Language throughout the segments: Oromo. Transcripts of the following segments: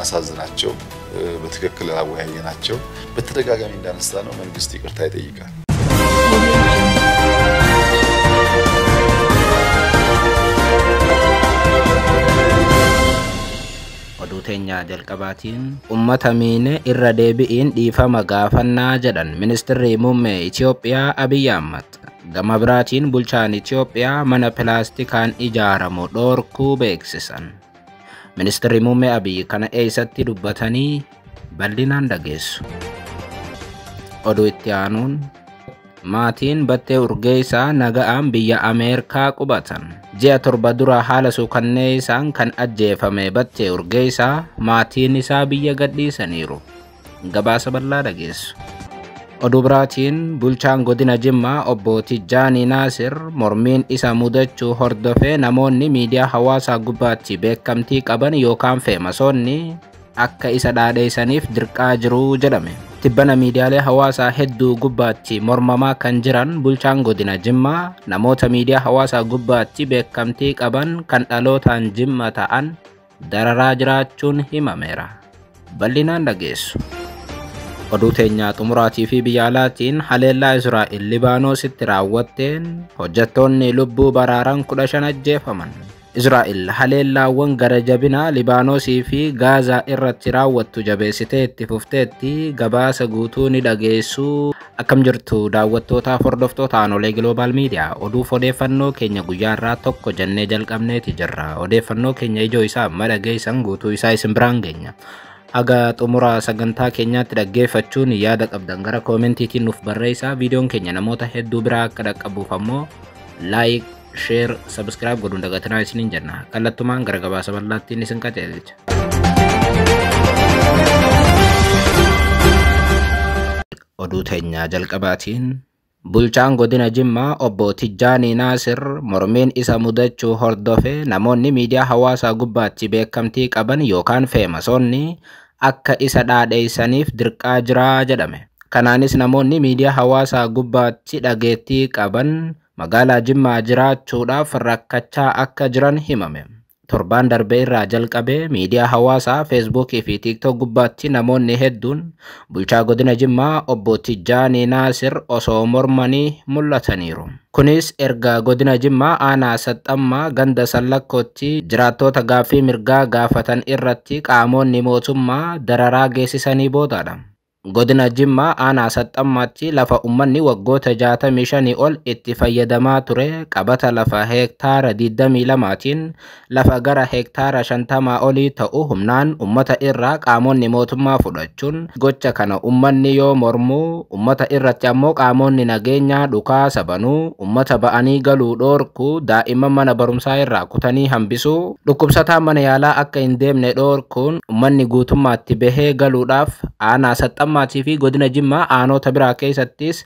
ሳናሳዝናቸው በትክክል አወያየናቸው። በተደጋጋሚ እንዳነሳ ነው መንግስት ይቅርታ ይጠይቃል። Oduu teenya jalqabaatiin ummata miine irra deebi'iin dhiifama gaafannaa jedhan ministirri muummee Itiyoophiyaa Abiyyi Ahmad. Gama biraatiin bulchaan Itiyoophiyaa mana pilaastikaan ijaaramu dhoorkuu beeksisan. Ministirri muummee Abiyyi kana eessatti dubbatanii bal'inaan dhageessu. Oduu itti aanuun maatiin Battee Urgeessaa naga'aan biyya Ameerikaa qubatan. Ji'a 7 dura haala suukanneessaan kan ajjeefame Battee Urgeessaa maatiin isaa biyya gadhiisaniiru. Gabaasa bal'aa dhageessu. Oduu biraatiin bulchaan godina Jimmaa obbo Tijjaanii Naasir mormiin isa mudachuu hordofee namoonni miidiyaa hawaasaa gubbaatti beekamtii qaban yookaan feemasoonni akka isa dhaadheessaniif dirqaa jiru jedhame. Tibbana miidiyaalee hawaasaa hedduu gubbaatti mormamaa kan jiran bulchaan godina Jimmaa namoota miidiyaa hawaasaa gubbaatti beekamtii qaban kan dhalootaan Jimma ta'an dararaa jiraachuun himameera. Bal'inaan dhageessu. Oduu teenyaa xumuraatii fi biyya alaatiin haleellaa Israa'el Libaanoositti raawwatteen hojjettoonni lubbuu baraaran 15 ajjeefaman. Israa'el haleellaawwan gara jabinaa Libaanoosii fi Gaazaa irratti raawwattu jabeessitee itti fufteetti gabaasa guutuu ni dhageessu. Akkam jirtu daawwattootaaf hordoftoota Aanolee Global Media oduuf odeeffannoo keenya guyyaa irraa tokko jennee jalqabneeti jirra. Odeeffannoo keenya ijoo isaa amma dhageessan guutuu isaa isin biraan geenya. Haga xumura sagantaa keenyaatti dhaggeeffachuun yaada qabdan gara koomentiitiin nuuf barreessaa. Viidiyoon keenya namoota hedduu biraa akka dhaqqabuuf ammoo like, share, subscribe godhuun dagatinaa isiniin jenna. Kallattumaan gara gabaasa bal'aattiin isin qajeelcha. Oduu teenyaa jalqabaatiin bulchaan godina Jimmaa obbo Tijjaanii Naasir mormiin isa mudachuu hordofee namoonni miidiyaa hawaasaa gubbaatti beekamtii qaban yookaan feemasoonni akka isa dhaadheessaniif dirqaa jiraa jedhame. Kanaanis namoonni miidiyaa hawaasaa gubbaatti dhageettii qaban magaalaa Jimmaa jiraachuudhaaf rakkachaa akka jiran himame. Torbaan darbe irraa jalqabee miidiyaa hawaasaa Feesbuukii fi Tiiktook gubbaatti namoonni hedduun bulchaa godina Jimmaa obbo Tijjaanii Naasir osoo mormanii mul'ataniiru. Kunis erga godina Jimmaa aanaa Saxxammaa ganda Sallakkootti jiraattoota gaaffii mirgaa gaafatan irratti qaamonni mootummaa dararaa geessisanii boodadha. Godina Jimmaa aanaa Saxxammaatti lafa uummanni waggoota 65 ol itti fayyadamaa ture qabata lafa heektaara 22tiin lafa gara heektaara 50 olii ta'u humnaan uummata irraa qaamonni mootummaa fudhachuun gocha kana uummanni yoo mormuu uummata irratti ammoo qaamonni nageenyaa dhukaasa banuu uummata ba'anii galuu dhoorkuu daa'imman mana barumsaa irraa kutanii hambisuu dhukkubsataa mana yaalaa akka hin deemne dhoorkuun uummanni guutummaatti bahee galuudhaaf aanaa Saxxammaa fi godina Jimmaa aanota biraa keessattis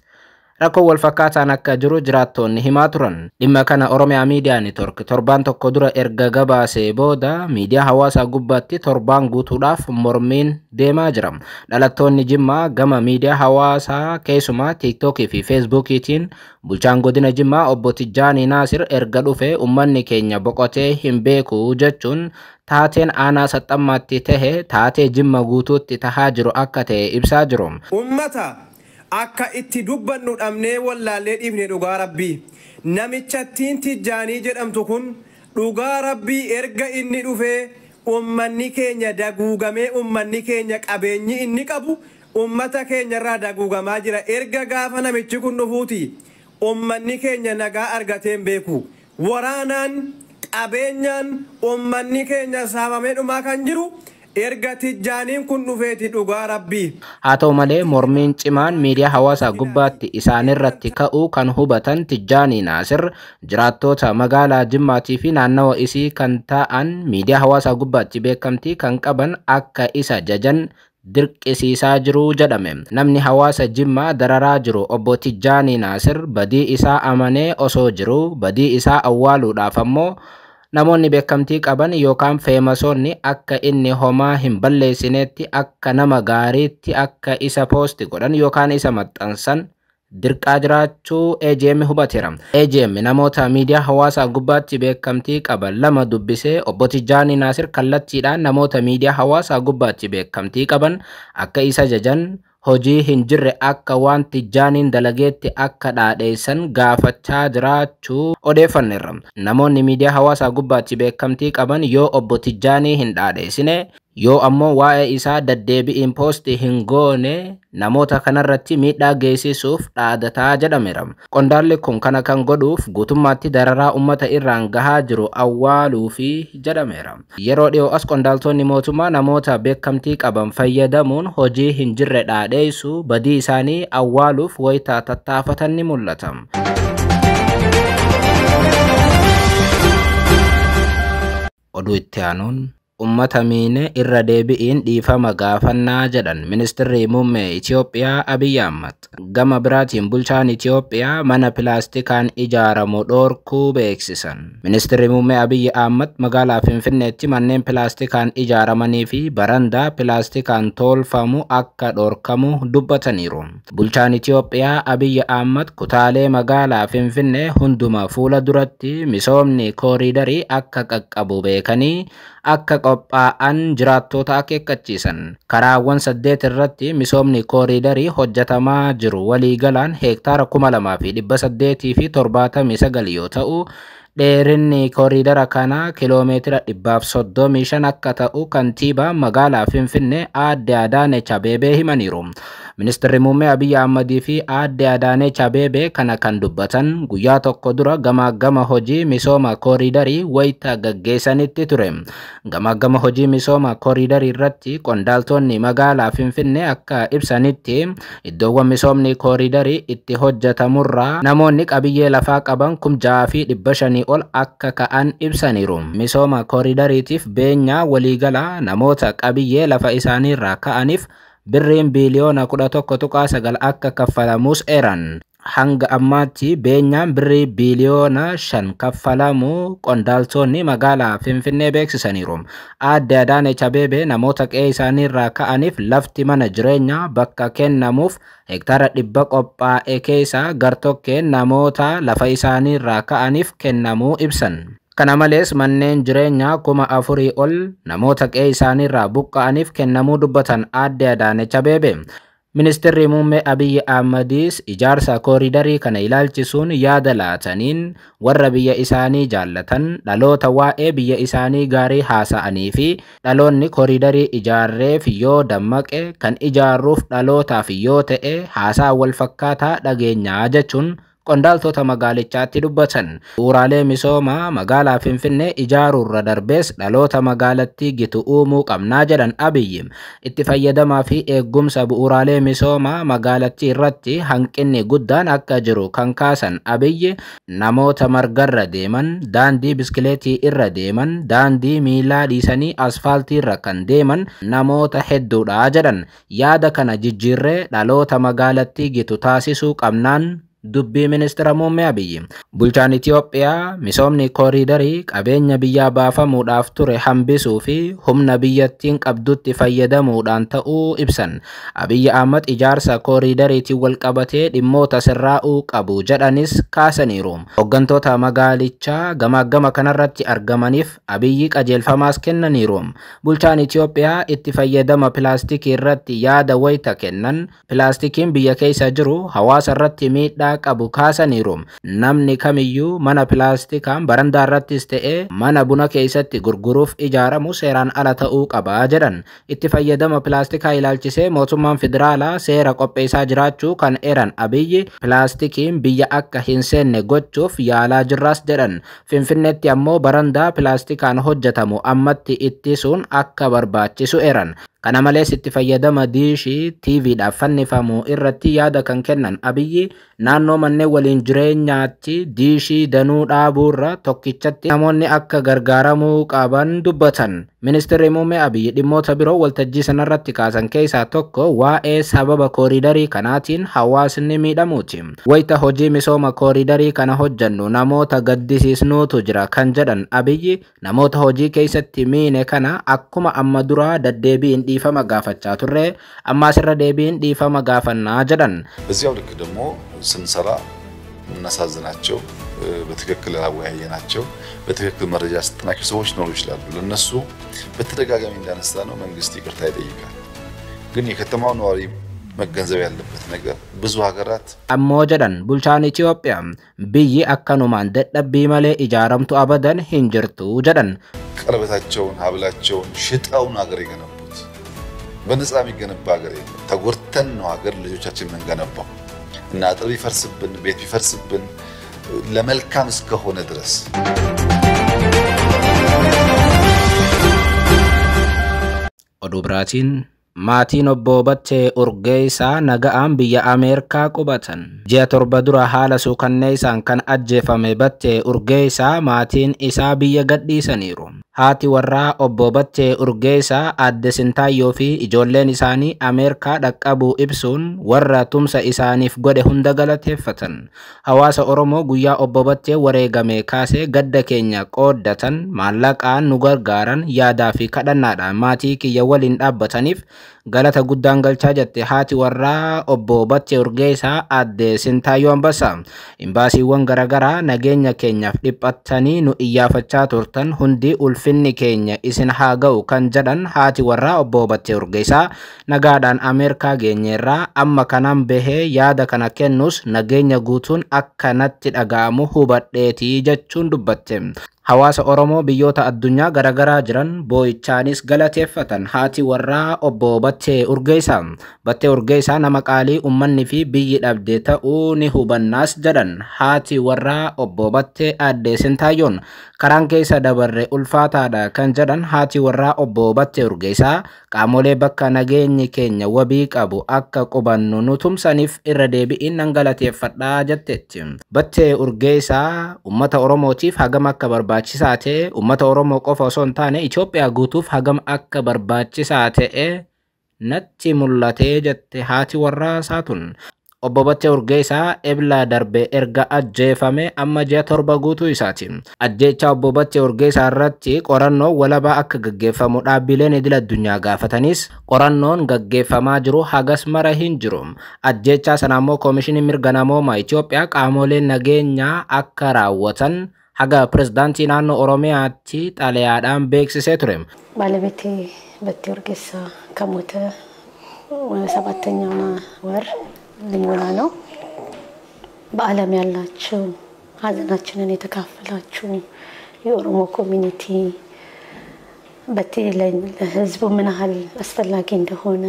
rakkoo wal fakkaataan akka jiru jiraattoonni himaa turan. Dhimma kana Oromiyaa Miidiyaa Neetwork torbaan tokko dura erga gabaasee booda miidiyaa hawaasaa gubbaatti torbaan guutuudhaaf mormiin deemaa jira. Dhalattoonni Jimmaa gama miidiyaa hawaasaa keessumaa Tiiktookii fi Feesbuukiitiin bulchaan godina Jimmaa obbo Tijjaanii Naasir erga dhufe uummanni keenya boqotee hin beeku jechuun taateen aanaa Saxxammaatti tahe taatee Jimma guutuutti tahaa jiru akka ta'e ibsaa jiru. Ummata akka itti dubbannu dhabnee wallaallee dhiifne dhugaa rabbii. Namichattiin Tijjaanii jedhamtu kun dhugaa rabbii erga inni dhufee ummanni keenya daguugamee ummanni keenya qabeenyi inni qabu ummata keenya irraa daguugamaa jira. Erga gaafa namichi kun dhufuuti ummanni keenya nagaa argatee hin beeku. Waraanaan qabeenyaan ummanni keenya saamamee dhumaa kan jiru erga Tijjaaniin kun dhufeeti dhugaa rabbii. Haa ta'u malee mormiin cimaan miidiyaa hawaasaa gubbaatti isaanirratti ka'uu kan hubatan Tijjaanii Naasir jiraattoota magaalaa Jimmaatii fi naannawa isii kan ta'an miidiyaa hawaasaa gubbaatti beekamtii kan qaban akka isa jajan dirqisiisaa jiru jedhame. Namni hawaasa Jimmaa dararaa jiru obbo Tijjaanii Naasir badii isaa amanee osoo jiru badii isaa awwaaluudhaaf ammoo namoonni beekamtii qaban yookaan feemasoonni akka inni homaa hin balleessinetti akka nama gaariitti akka isa poosti godhan yookaan isa maxxansan dirqaa jiraachuu AGM hubateera. AGM namoota miidiyaa hawaasaa gubbaatti beekamtii qaban lama dubbisee obbo Tijjaanii Naasir kallattiidhaan namoota miidiyaa hawaasaa gubbaatti beekamtii qaban akka isa jajan hojii hin jirre akka waan Tijjaaniin dalageetti akka dhaadheessan gaafachaa jiraachuu odeeffanneerra. Namoonni miidiyaa hawaasaa gubbaatti beekamtii qaban yoo obbo Tijjaanii hin dhaadheessine, yoo ammoo waa'ee isaa daddeebi'iin poostii hin goone, namoota kanarratti miidhaa geessisuuf dhaadataa jedhameera. Qondaalli kun kana kan godhuuf guutummaatti dararaa uummata irraan gahaa jiru awwaaluufi jedhameera. Yeroo dhiyoo as qondaaltonni mootummaa namoota beekamtii qaban fayyadamuun hojii hin jirre dhaadheessu badii isaanii awwaaluuf wayitaa tattaafatan ni mul'ata. Oduu itti aanuun, ummata miine irra deebi'iin dhiifama gaafannaa jedhan ministirri muummee Itiyoophiyaa Abiyyi Ahmad. Gama biraatiin bulchaan Itiyoophiyaa mana pilaastikaan ijaaramu dhoorkuu beeksisan. Ministirri muummee Abiyyi Ahmad magaalaa Finfinneetti manneen pilaastikaan ijaaramanii fi barandaa pilaastikaan tolfamu akka dhoorkamu dubbataniiru. Bulchaan Itiyoophiyaa Abiyyi Ahmad kutaalee magaalaa Finfinnee hunduma fuula duratti misoomni kooriidarii akka qaqqabu beekanii akka qophaa'an jiraattota akeekkachiisan. Karaawwan 8 irratti misoomni kooriidarii hojjetamaa jiru waliigalaan heektaara 2879 yoo ta'u, dheerinni kooriidara kanaa kiloomeetira 135 akka ta'u kantiibaa magaalaa Finfinnee aadde Adaanech Abeebee himaniiru. Ministeerri muummee Abiyyi Ahmadii fi aadde Adaanech Abeebee kana kan dubbatan guyyaa tokko dura gamaagama hojii misooma kooriidarii wayita gaggeessanitti ture. Gamaagama hojii misooma kooriidarii irratti qondaaltonni magaalaa Finfinnee akka ibsanitti, iddoowwan misoomni kooriidarii itti hojjetamurraa namoonni qabiyyee lafaa qaban 6,500 ol akka ka'an ibsaniiru. Misooma kooriidariitiif beenyaa waliigalaa namoota qabiyyee lafa isaaniirraa ka'aniif birriin biiliyoona 11.9 akka kaffalamus eeran. Hanga ammaatti beenyaan birrii biiliyoona 5 kaffalamuu qondaaltonni magaalaa Finfinnee beeksisaniiru. Aadde Adaanech Abeebee namoota qe'ee isaaniirraa ka'aniif lafti mana jireenyaa bakka kennamuuf hektaara 100 qophaa'e keessaa gartokkeen namoota lafa isaaniirraa ka'aniif kennamuu ibsan. Kana malees manneen jireenyaa 4,000 ol namoota qe'ee isaaniirraa buqqa'aniif kennamuu dubbatan aadde Adaanech Abeebee. Ministeerri muummee Abiyyi Ahmadiis ijaarsa kooriidarii kana ilaalchisuun yaada laataniin, warra biyya isaanii jaallatan, dhaloota waa'ee biyya isaanii gaarii haasa'anii fi dhaloonni kooriidarii ijaarreef yoo dammaqe, kan ijaarruuf dhalootaaf yoo ta'e haasaa wal fakkaataa dhageenyaa jechuun qondaaltota magaalichaatti dubbatan. Bu'uuraalee misoomaa magaalaa Finfinnee ijaaruurra darbees dhaloota magaalattii gitu uumuu qabnaa jedhan Abiyyi. Itti fayyadamaa fi eegumsa bu'uuraalee misoomaa magaalattii irratti hanqinni guddaan akka jiru kan kaasan Abiyyi, namoota margarra deeman, daandii biskileetii irra deeman, daandii miilaa dhiisanii asfaaltii irra kan deeman namoota hedduudha jedhan. Yaada kana jijjiirree dhaloota magaalattii gitu taasisuu qabnaan dubbii ministeera muummee Abiyyi. Bulchaan Itiyoophiyaa misoomni kooriidarii qabeenya biyyaa baafamuudhaaf ture hambisuu fi humna biyyattiin qabdutti fayyadamuudhaan ta'uu ibsan. Abiyyi Ahmad ijaarsa kooriidariitiin wal qabatee dhimmoota sirraa'uu qabu jedhanis kaasaniiru. Hooggantoota magaalichaa gamaagama kanarratti argamaniif Abiyyi qajeelfamaas kennaniiru. Bulchaan Itiyoophiyaa itti fayyadama pilaastikii irratti yaada wayita kennan, pilaastikiin biyya keessa jiru hawaasa irratti miidhaa qabu kaasaniiru. Namni kamiyyuu mana pilaastikaan barandaa irrattis ta'ee mana buna keessatti gurguruuf ijaaramu seeraan ala ta'uu qaba jedhan. Itti fayyadama pilaastikaa ilaalchisee mootummaan federaalaa seera qopheessaa jiraachuu kan eeran Abiyyi, pilaastikiin biyya akka hin seenne gochuuf yaalaa jirras jedhan. Finfinneetti ammoo barandaa pilaastikaan hojjetamu ammatti ittisuun akka barbaachisu eeran. Kana malees itti fayyadama diishii TVdhaaf fannifamu irratti yaada kan kennan Abiyyi, naannoo manneen waliin jireenyaatti diishii danuu dhaabuurra tokkichatti namoonni akka gargaaramuu qaban dubbatan. Ministeerri Muummee Abiyyi dhimmoota biroo waltajjii sanarratti kaasan keessaa tokko waa'ee sababa kooriidarii kanaatiin hawaasni miidhamuuti. Wayita hojii misooma kooriidarii kana hojjannu namoota gaddisiisnuutu jira kan jedhan Abiyyi namoota hojii keessatti miine kana akkuma amma duraa daddeebiin dhiifama gaafachaa turre ammaas irra deebiin dhiifama gaafannaa jedhan. በዚያው ልክ ደግሞ ስንሰራ የምናሳዝናቸው በትክክል ያላወያየናቸው በትክክል መረጃ ያሰጠናቸው ሰዎች ሊኖሩ ይችላሉ። ለነሱ በተደጋጋሚ እንዳነሳ ነው መንግስት ይቅርታ ይጠይቃል። ግን የከተማው ነዋሪ መገንዘብ ያለበት ነገር ብዙ ሀገራት Ammoo jedhan bulchaan Itoophiyaa biyyi akkanumaan dadhabbii malee ijaaramtu abadan hin jirtu jedhan. ቀለበታቸውን ሀብላቸውን ሽጠውን ሀገር የገነቡት በነፃ የሚገነባ ሀገር የለም። ተጎድተን ነው ሀገር ልጆቻችን የምንገነባው እና አጥር ቢፈርስብን ቤት ቢፈርስብን ለመልካም እስከሆነ ድረስ Oduu biraatiin maatiin obbo Battee Urgeessaa naga'aan biyya Ameerikaa qubatan. Ji'a 7 dura haala suukanneessaan kan ajjeefame Battee Urgeessaa maatiin isaa biyya gadhiisaniiru. Haati warraa obbo Battee Urgeessaa aadde Sintaayyoo fi ijoolleen isaanii Ameerikaa dhaqqabuu ibsuun warra tumsa isaaniif godhe hunda galateeffatan. Hawaasa Oromoo guyyaa obbo Battee wareegame kaasee gadda keenya qooddatan, maallaqaan nu gargaaran, yaadaa fi kadhannaadhaan maatii kiyya waliin dhaabbataniif galata guddaan galchaa jette haati warraa obbo Battee Urgeessaa aadde Sintaayyoo Ambassaa. Imbaasiiwwan garaagaraa nageenya keenyaaf dhiphattanii nu iyyaafachaa turtan hundi ulfinni keenya isin haa ga'u kan jedhan haati warraa obbo Battee Urgeessaa nagaadhaan Ameerikaa geenyeerraa amma kanaan bahee yaada kana kennus nageenya guutuun akka natti dhaga'amu hubadheetii jechuun dubbatte. Hawaasa Oromoo biyyoota addunyaa garaagaraa jiran boo'ichaanis galateeffatan haati warraa obbo Battee Urgeessaa. Battee Urgeessaa nama qaalii uummanni fi biyyi dhabde ta'uu ni hubannaas jedhan haati warraa obbo Battee aadde Sintaayyoon. Karaan keessa dabarre ulfaataadha kan jedhan haati warraa obbo Battee Urgeessaa qaamolee bakka nageenyi keenya wabii qabu akka qubannu nu tumsaniif irra deebi'iin nan galateeffadhaa jetteetti. Battee Urgeessaa uummata Oromootiif hagam akka barbaachisaa ta'e uummata Oromoo qofa osoo hin taane Itoophiyaa guutuuf hagam akka barbaachisaa ta'e natti mul'atee jette haati warraa isaa tun. Obbo Battee Urgeessaa ebla darbe erga ajjeefame amma ji'a 7 guutuu isaati. Ajjeechaa obbo Battee Urgeessaa irratti qorannoo walabaa akka gaggeeffamu dhaabbileen idil addunyaa gaafatanis qorannoon gaggeeffamaa jiru hagas mara hin jiru. Ajjeechaa sana ammoo Koomishinii Mirga Namoomaa Itoophiyaa qaamoleen nageenyaa akka raawwatan haga pirezidaantii naannoo Oromiyaatti xalayaadhaan beeksisee ture. ባለቤቴ በቴ ኡርጌሳ ከሞተ 7ኛውን ወር ሊሞላ ነው። በዓለም ያላችሁ ሀዘናችንን የተካፈላችሁ የኦሮሞ ኮሚኒቲ በቴ ለህዝቡ ምን ያህል አስፈላጊ እንደሆነ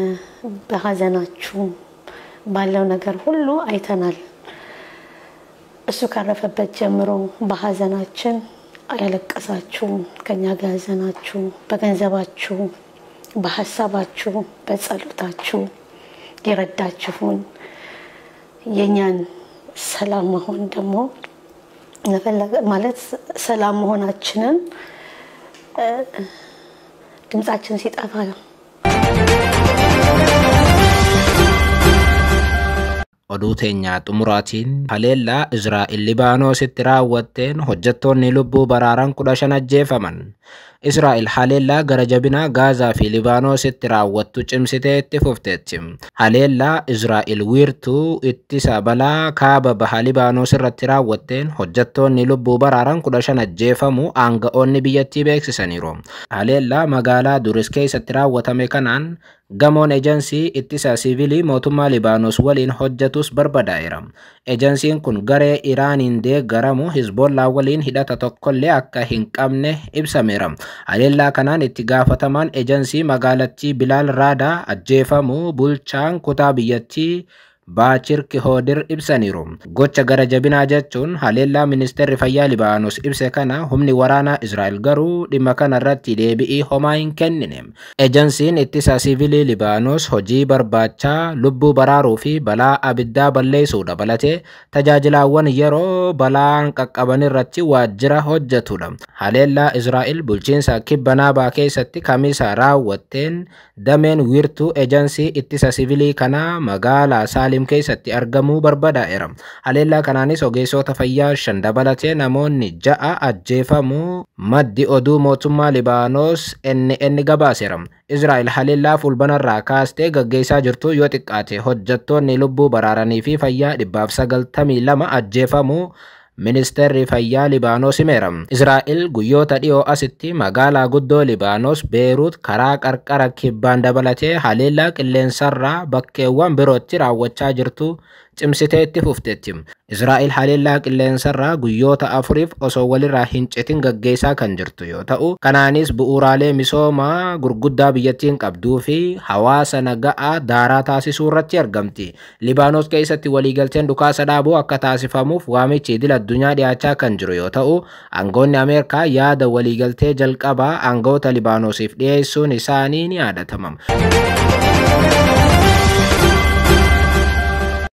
በሀዘናችሁ ባለው ነገር ሁሉ አይተናል። እሱ ካረፈበት ጀምሮ በሀዘናችን ያለቀሳችሁ፣ ከኛ ጋር ያዘናችሁ፣ በገንዘባችሁ፣ በሀሳባችሁ፣ በጸሎታችሁ የረዳችሁን የኛን ሰላም መሆን ደግሞ ማለት ሰላም መሆናችንን ድምጻችን ሲጠፋ Oduu teenyaa xumuraatiin haleellaa Israa'el Libaanoositti raawwatteen hojjettoonni lubbuu baraaran 15 ajjeefaman. Israa'el haleellaa gara jabinaa Gaazaa fi Libaanoositti raawwattu cimsitee itti fufteetti. Haleellaa Israa'el wiirtuu ittisa balaa kaaba baha Libaanoos irratti raawwatteen hojjettoonni lubbuu baraaran 15 ajjeefamuu aanga'oonni biyyattii beeksisaniiru. Haleellaa magaalaa Duris keessatti raawwatame kanaan gamoon ejensii ittisa siivilii mootummaa Libaanoos waliin hojjetus barbadaa'eera. Ejensiin kun garee Iraaniin deeggaramu Hizbollaa waliin hidhata tokkollee akka hin qabne ibsameera. Haleellaa kanaan itti gaafatamaan ejensii magaalattii Bilaal Raadaa ajjeefamuu bulchaan kutaa biyyattii Baachir Kihoodir ibsaniiru. Gocha gara jabinaa jechuun haleellaa ministeerri fayyaa Libaanos ibse kana humni waraanaa Israa'el garuu dhimma kana irratti deebi'ii homaa hin kennine. Ejansiin ittisa siivilii Libaanos hojii barbaachaa lubbuu baraaruu fi balaa abiddaa balleessuu dabalatee tajaajilaawwan yeroo balaan qaqqaban irratti waajjira hojjetudha. Haleellaa Israa'el bulchiinsa kibba naabaa keessatti kamisa raawwatteen dameen wiirtuu ejansii ittisa siivilii kanaa magaalaa Saalim keessatti argamuu barbadaa'eera. Haleellaa kanaanis ogeessota fayyaa 5 dabalatee namoonni 6 ajjeefamuu maddi oduu mootummaa Libaanos NN gabaaseera. Israa'el haleellaa fulbanarraa kaastee gaggeessaa jirtu yoo xiqqaate hojjettoonni lubbuu baraaranii fi fayyaa 192 ajjeefamuu ministeerri fayyaa Libaanos himeera. Israa'el guyyoota dhiyoo asitti magaalaa guddoo Libaanos Beeruut karaa qarqara kibbaan dabalatee haleellaa qilleensarraa bakkeewwan birootti raawwachaa jirtu cimsitee itti fufteetti. Israa'el haleellaa qilleensarraa guyyoota 4f osoo walirraa hin citin gaggeessaa kan jirtu yoo ta'u, kanaanis bu'uuraalee misoomaa gurguddaa biyyattiin qabduu fi hawaasa naga'aa daaraa taasisuu irratti argamti. Libaanos keessatti waliigalteen dhukaasa dhaabuu akka taasifamuuf waamichi idil addunyaa dhiyaachaa kan jiru yoo ta'u, aangoonni Ameerikaa yaada waliigaltee jalqabaa aangoota Libaanosiif dhiyeessuun isaanii ni yaadatama.